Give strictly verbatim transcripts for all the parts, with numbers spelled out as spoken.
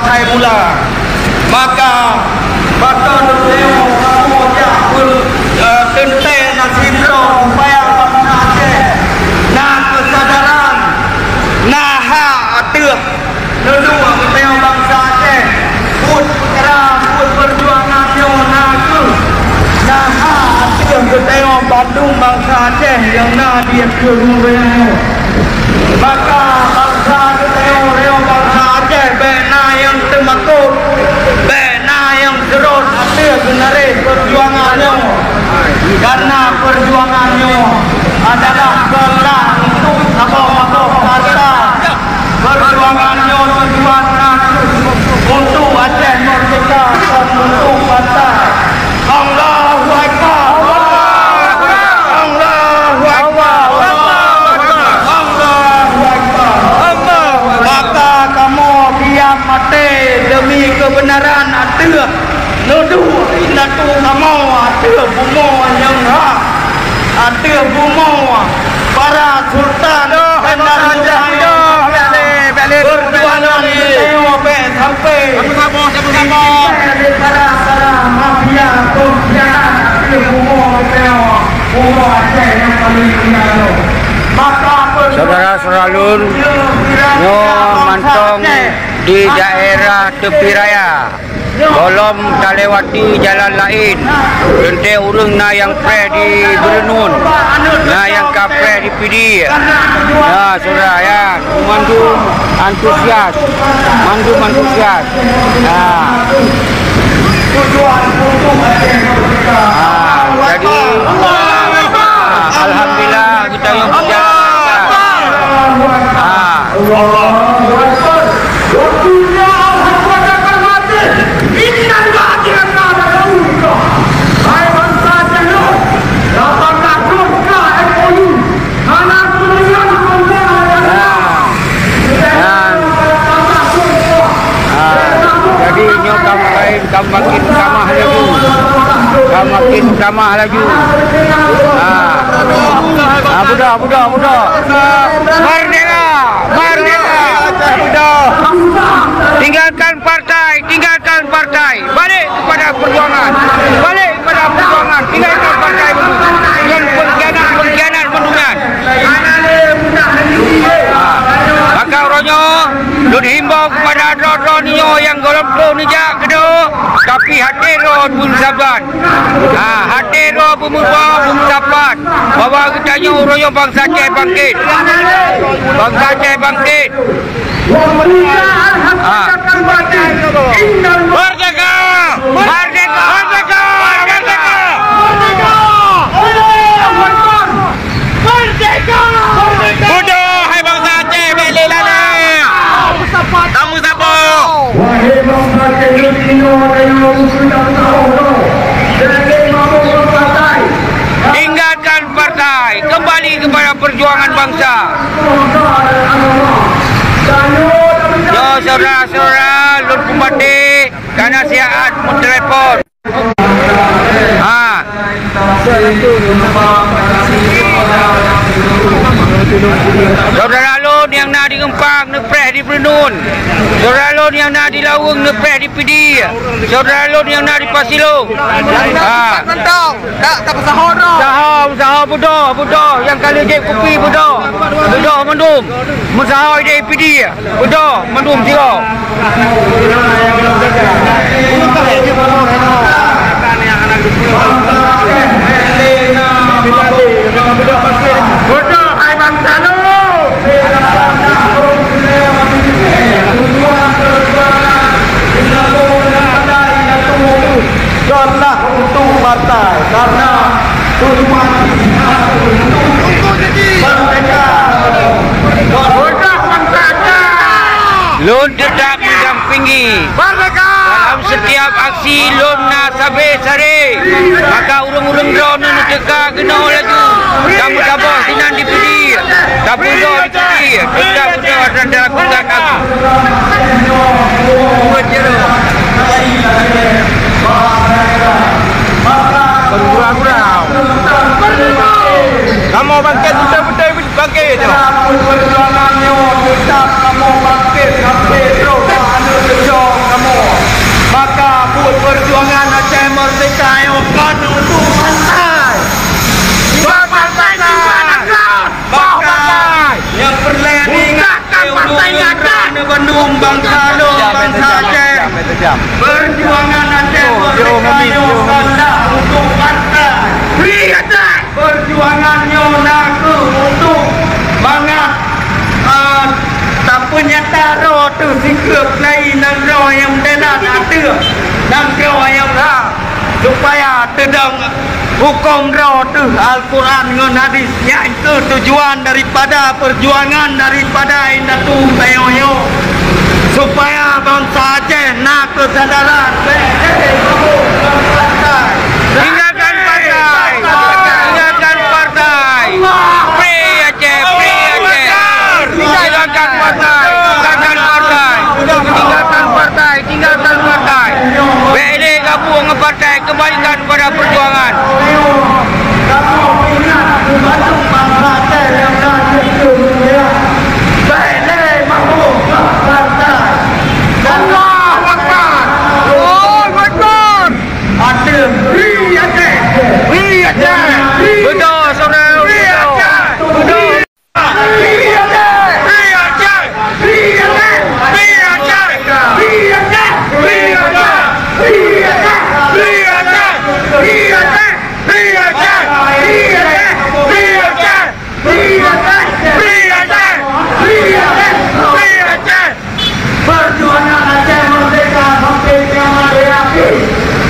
Hai mula, maka, maka teuntèe kamoe jak peu-, eh, teuntèe na sidroe supaya bansa Aceh na keusadaran, na hak ateueh neuduek geutanyoe bansa Aceh. Buet peukara, buet peujuangan nyoe na kheueh, na hak ateueh geutanyoe bandum bansa Aceh nyang na di ateueh nurée nyoe. Maka bansa geutanyoe, bansa Aceh, bèk na nyang teumakot, bèk na nyang keurot ateueh geunaréh peujuangan nyoe. Karena peujuangan nyoe adalah keulah untuk saboh-saboh harta. Peujuangan nyoe tujuan na untuk Aceh merdeka dan untuk bansa. Allahu Akbar! Allahu Akbar! Allahu Akbar! Maka kamoe diam maté demi keubeunaran ateueh neuduek indatu kamoe ateueh bumoe nyang hak, ateueh bumoe para sultan dan raja nyang hak. Peujuangan geutanyoe bèk sampai dipindah lé para-para mafia pengkhianat ateueh bumoe geutanyoe, bumoe Aceh nyang paleng mulia nyoe. Maka Saudara-saudara lôn, nyoe mantong di daerah Teupie Raya. Gohlom talewati jalan laén. Teuntèe ureueng na nyang preh di Beureunuen, na nyang ka preh di Pidie. Nah, saudara, ya, mandum antusias, mandum antusias. Nah. Ah, jadi, ah, alhamdulillah, geutanyoe beujalan lancar. Ah. Nah. Nah. Ah, jadi nyoe ka makin, ka makin tamah laju. Ka makin tamah laju. Ah. Ah, buda, buda, buda. Merdeka! Merdeka! Buda. Tinggalkan partai, tinggalkan partai. Balik kepada perjuangan. Balik kepada perjuangan. Tinggalkan partai baru. Ngon pengkhianat, pengkhianat mandum nyan. Ha, maka uroe nyoe, lôn himbau kepada droe-droe nyoe nyang gohlom troh neujak keudroe, tapi até droe beumeusapat. Ha, até droe beumeuba-, beumeusapat bahwa geutanyoe uroe nyoe bansa Aceh bangkit. Bansa Aceh bangkit. Ah. Merdeka! Merdeka! Merdeka! Merdeka! Buda hai bansa Aceh, bèk lé lalé! Kamu sapa? Tinggalkan partai, kembali kepada perjuangan bangsa. Yo, saudara-saudara, lôn peumaté, ka na siat meutelepon. Ha. Saudara lôn nyang na di Eumpang, neupreh di Beureunuen. Saudara lôn nyang na di Laweueng, neupreh di Pidie. Saudara lôn nyang na di Pasilong. Ha. Mantong. Tak, tak peusaho droe. Saho, saho budoh, budoh. Nyang ka lheueh jieb kupi budoh. Budoh mandum. Meusaho idéh Pidie. Budoh mandum sidroe. Budoh hai bansa lôn. Janganlah untuk partai, karena tujuan kita untuk merdeka. Lôn tetap mendampingi. Merdeka! Dalam setiap aksi lôn na sabe sare. Maka ureueng-ureueng droeneuh neuteuka keunoe laju. Tameusaboh sinan di Pidie. Tapeudong di Pidie. Tetap beutôi dan dilakukan aksi. Kamoe bangkét beutôi-beutôi bangkét nyoe. Perjuangan Aceh Merdeka nyoe bukan untuk partai. Perjuangan nyoe na kheueh untuk mangat, ah, tapeunyata droe teuh sikeue peulai nanggroe nyang meudalat ateueh nanggroe nyang ha, supaya teudong huköm droe teuh Al-Quran ngon hadis. Nyan kheueh tujuan daripada perjuangan daripada indatu tanyoe nyoe, supaya bansa Aceh na keusadaran. Tinggalkan partai! Tinggalkan partai! Free Aceh! Free Aceh! Tinggalkan partai! Tinggalkan partai! Tinggalkan partai! Tinggalkan partai! Bék lé gabung ngon partai! Kembalikan pada perjuangan. Allahu Akbar. Allahu Akbar. Free Aceh. Free Aceh. Betul, saudara. Free Aceh. Betul. Perjuangan Aceh Merdeka sampai kiamat hari akhir.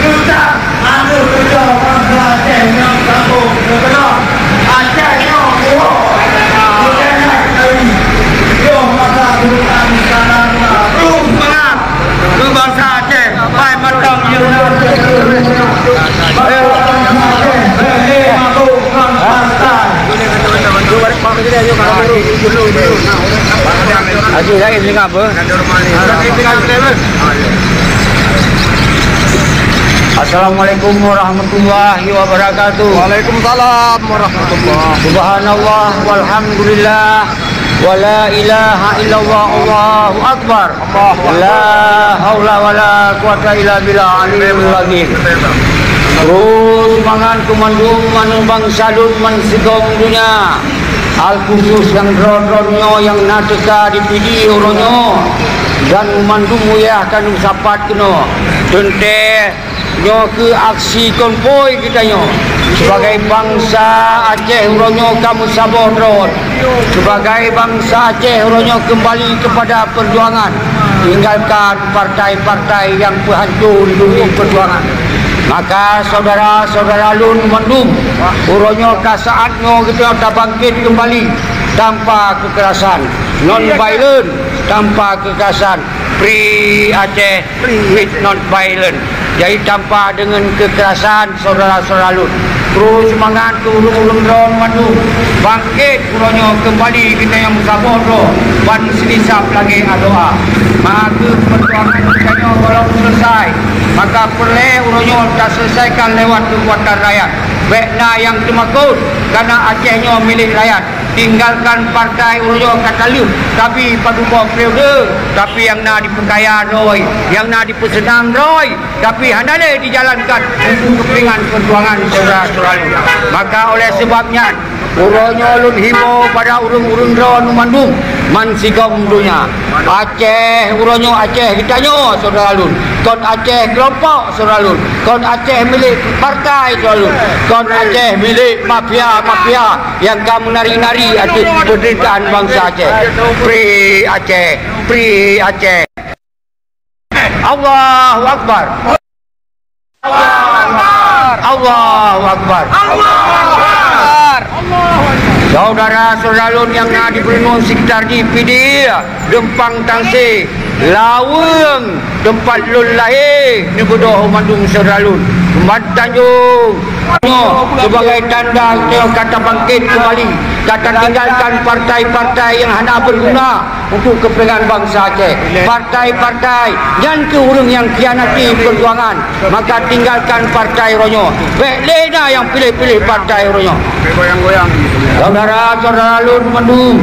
Kita harus kerja bangsa Aceh nyang sanggup bergerak. Aceh nyang kuat. Bukan nak kali. Jom masa depan sekarang. Terus semangat. Keu bansa Aceh, pai mantong nyang na. Aji lain dengan apa? Assalamualaikum warahmatullahi wabarakatuh. Waalaikumsalam warahmatullahi. Subhanallah walhamdulillah. Wa la ilaha illallah, Allahu Akbar. Allahu Akbar. La haula wa la quwata illa billah aliyul azim. Terus seumangat keu mandum bansa lôn bansigom donya. Alkhusus nyang droe-droe nyoe nyang na teuka di Pidie uroe nyoe dan mandum wilayah ka neusapat keunoe. Teuntée Nyoe kheueh aksi konvoi geutanyoe. Sibagai bansa Aceh uroe nyoe ka meusaboh droe. Sibagai bansa Aceh uroe nyoe keumbali keupada peujuangan, tinggalkan partai-partai nyang peuhanco lindungi peujuangan. Maka syedara-syedara lôn mandum, uroe nyoe ka saát nyoe geutanyoe tabangkét keumbali tanpa keukerasan, non-violent tanpa keukerasan. Free Aceh, free with non-violent. Jadi tanpa deungon keukerasan, syedara-syedara lôn. Terus seumangat keu ureuëng-ureuëng droe mandum. Bangkét uroe nyoe keumbali geutanyoe meusaboh droe ban meusilisab lagée adoa. Maka peujuangan geutanyoe gohlom seuleusoe. Maka peureulée uroe nyoe taseuleusaikan lewat keukuatan rakyat. Bék na nyang teumakot, karena Aceh nyoe milék rakyat. Tinggalkan partai uroe nyoe ka taleuh, tapi padub boh periode, tapi nyang na dipeukaya droe, nyang na dipeuseunang droe, tapi hana lé dijalankan untuk keupeuntengan peujuangan syedara-syedara lôn. Maka oleh sebab nyan, uroe nyoe lôn himbô bak ureuëng-ureuëng droe mandum bansigom donya. Aceh uroe nyoe Aceh geutanyoe syedara lôn, kon Aceh keulompok syedara lôn, kon Aceh milék partai syedara lôn, kon Aceh milék mafia-mafia nyang ka meunari-nari ateueh peunderitahan bansa Aceh. Free Aceh, free Aceh. Allahu Akbar. Allahu Akbar. Syedara-syedara lôn nyang na di Peureunong, sekitar di Pidie, Deumpang Tangse, Laweueng, teumpat lôn lahé, neubeudôh mandum syedara lôn. Ban Tanjong nyoe sebagai tanda geutanyoe ka tabangkét keumbali, ka tatinggalkan partai-partai nyang hana beuguna untuk keupeuntengan bansa Aceh. Partai-partai nyan keuh ureuëng nyang khianati peujuangan, maka tinggalkan partai uroe nyoe. Bék lé na nyang piléh-piléh partai uroe nyoe. Syedara-syedara lôn mandum,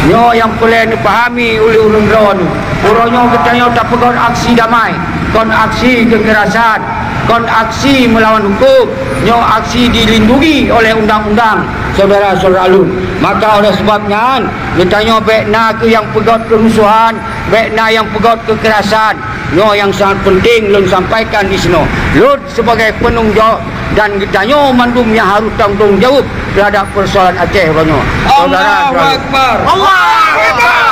nyoe nyang peureulée neupahami ulée ureuëng droe nyoe. Uroe nyoe geutanyoe tapeugöt aksi damai, kon aksi keukerasan. Kon aksi meulawan huköm, nyoe aksi dilindungi oleh undang-undang, syedara-syedara lôn. Maka oleh sabab nyan, geutanyoe bék na keuh nyang peugét keureusuhan, bék na nyang peugét keukerasan. Nyoe nyang sangat peunteng lôn sampaikan disinoe. Lôn sibagai peunanggung jaweueb dan geutanyoe mandum nyang harôh tanggong jaweueb teuhadap peusoalan Aceh uroe nyoe. Syedara-syedara lôn. Allahu Akbar! Allahu Akbar!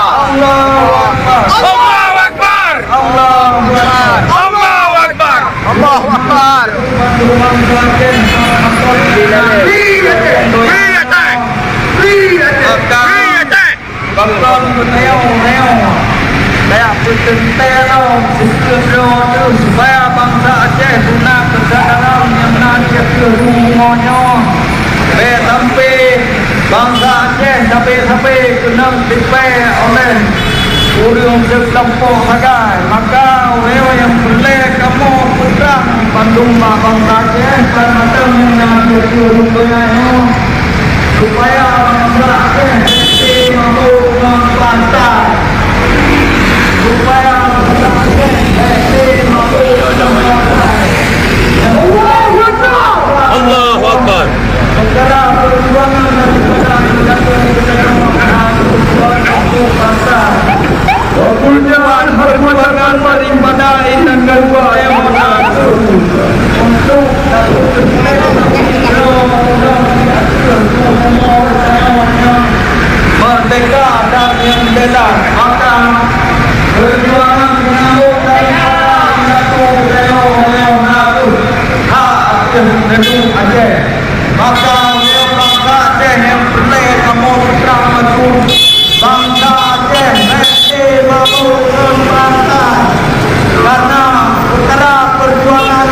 Allahu Akbar! Allahu Akbar! Allahu Akbar! Allahu Akbar! Free Aceh! Free Aceh! Free Aceh! Pakon geutanyoe-tanyoe tajak peuteuntèe lom sikreueh droe teuh supaya bansa Aceh beuna keusadaran nyang na di ateueh rumoh nyoe. Bèk sampai bansa Aceh sabe-sabe keunong tipèe oleh ureueng seukelompok sagai. Maka uroe nyang peureulèe kamoe peutrang bandum bak bansa Aceh, ban mantong nyang na di ateueh rumoh nyoe. Supaya bansa Aceh hase mabök ngon pantai. Supaya bansa Aceh hase mabök ngon pantai. Allahu Akbar! Allahu Akbar! Secara perjuangan daripada Nahdlatul Ulama, Nahdlatul Ulama, Nahdlatul Ulama. Perjuangan, perjuangan daripada insan kedua yang bersatu. Untuk merdeka dan membela. Maka perjuangan menyambung daripada Nahdlatul Ulama, Nahdlatul Ulama, hak atas negeri Aceh. Maka meunyoe bansa Aceh nyang peureulèe kamoe peutrang maju, bansa Aceh hase mabök ngon pantai. Karena peukara perjuangan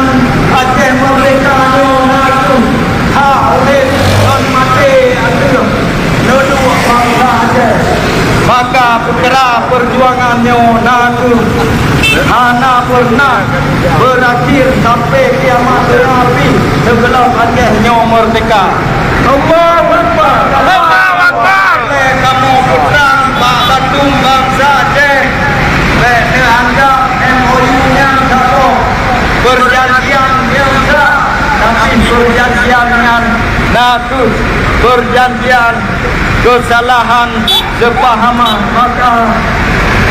Aceh merdeka nyoe na kheueh hak ureueng ngon maté ateueh neudok bansa Aceh. Maka peukara perjuangan nyoe na kheueh hana peureunah beurakhé sampai kiamat teungoh pih sigohlom Aceh nyoe meurdehka. Allahu Akbar! Allahu Akbar! Lé kamoe peutrang bak bandum bansa Aceh, bèk neuanggab M O U nyan saboh peurjanjian biasa, tapi peurjanjian nyan na kheueh peurjanjian keusalahan seupahaman. Maka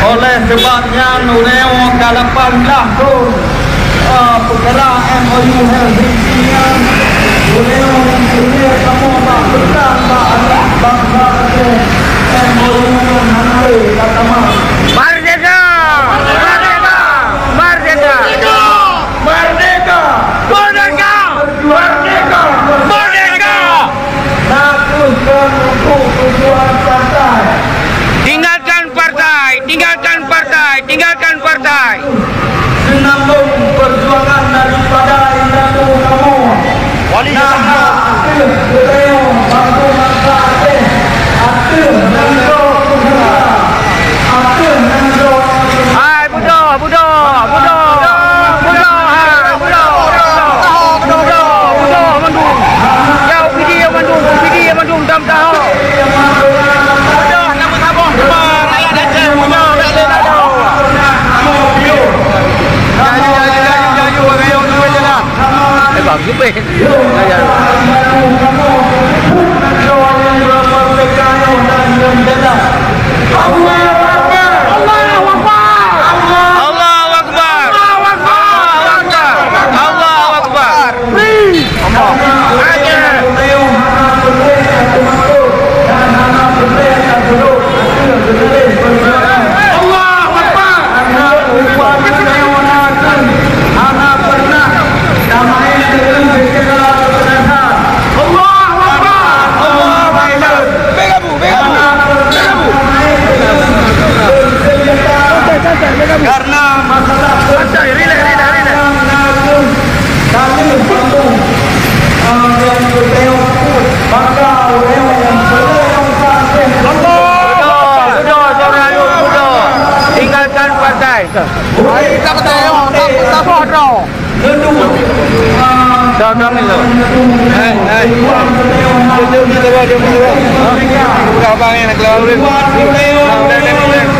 oleh sabab nyan, uroe ka lapan blah thon, eh, peukara M O U Helsinki nyan, uroe nyan kamoe bak peutang bak aneuk bansa Aceh, M O U nyan hana lé ka tamah. Merdeka! Merdeka! Merdeka! Merdeka! Merdeka! Merdeka! Merdeka! Takutkan untuk tujuan partai. Tinggalkan partai, tinggalkan partai, tinggalkan partai. Senambung perjuangan daripada indatu kamoe. Wali nah, datang. Ateueh geutanyoe bantu masyarakat. Ateueh nanggroe keudua. Ateueh nanggroe. Hai, Budoe, budoe, budoe, budoe, hai, budoe, budoe, budoe, budoe, mandum. Ya, U P D ya mandum, U P D ya mandum, dam tahu. Budoe, nama sabong, cuma rakyat Aceh punya, tak ada, tak ada. Jayu, jayu, jayu, jayu, jayu, jayu, jayu, jayu. Eh, bang, jumpa. Ya, ya. Allahu Akbar! Allahu Akbar! Allahu Akbar! Allahu Akbar! Free! Allahu Akbar! Allahu Akbar! Karena masalah santai, rilek, rilek, rilek. Betul, betul, saudara, betul. Tinggalkan partai. Kita partai, kita, kita bodoh. Dong, dong, dong. Hai, hai. Jom, jom, jom, jom, jom. Buka abang ni, nak keluar dulu. Dah, dah, dah, dah.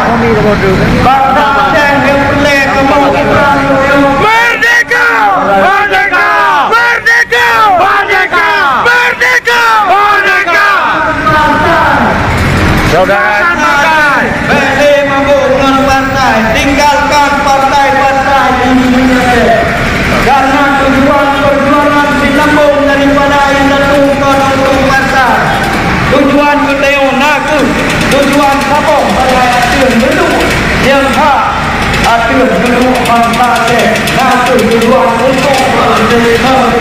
Kami dah bodoh. Tuan untuk menerima